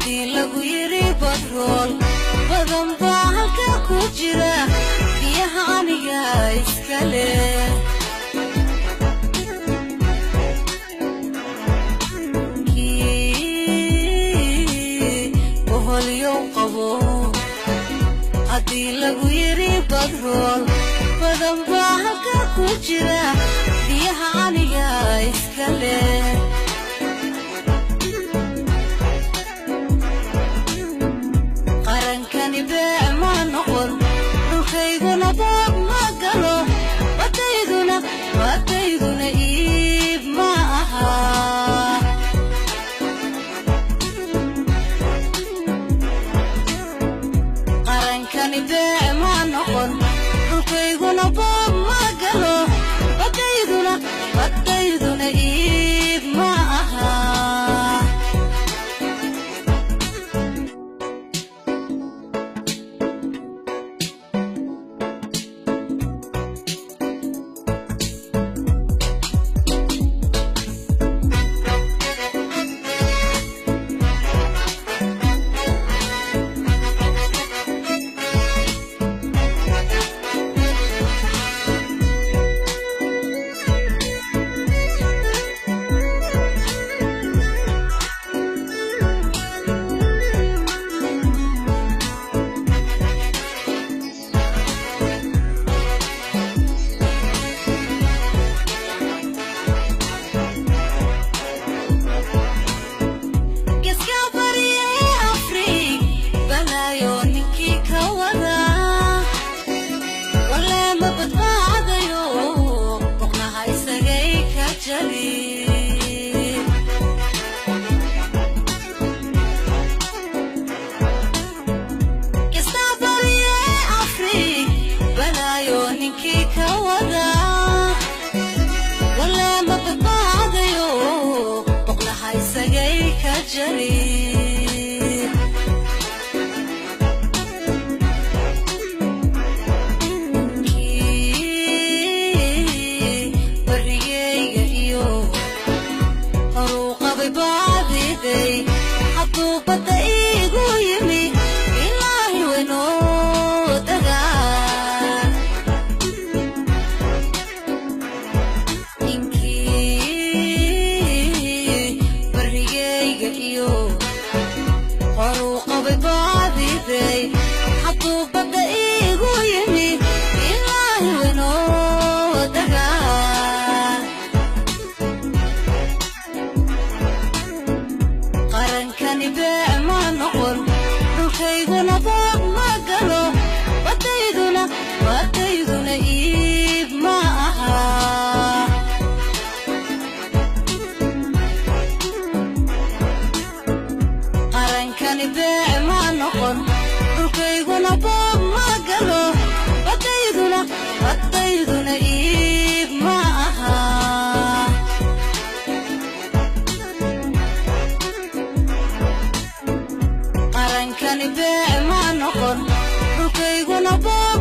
Haddii lagu yiri batrool badan baa halka ku jira, biyaha aniga iska leh. Kii boholyow qabo, haddii lagu yiri batrool badan baa halka ku jira, biyaha aniga iska leh. Qarankani beec ma noqon, dhulkayguna boob ma galo, badayduna badayduna iib ma aha. Qarankani beec ma noqon, dhulkayguna boob ma galo, badayduna badayduna iib ma aha. Geeska bariye Afrika balaayo ninkii ka wada, walee ma badbaadayo, boqnaha isagay ka jabi. Geeska bariye Afrika balaayo ninkii ka wada, walee ma badbaadayo, boqnaha isagay ka jabi. Kii barigayga iyo horuu qabay baadiday, hadduu badda iigu yimi, ilaahi waynoo dagaan. Ninkii barigayga iyo horuu qabay baadiday, hadduu badda iigu yimi, ilaahi waynoo dagaan. Qarankani beec ma noqon, dhulkayguna boob ma galo, badayduna badayduna iib ma aha. Qarankani beec ma noqon, dhulkayguna boob ma galo, badayduna badayduna iib ma aha. Qarankani beec ma noqon, dhulkayguna boob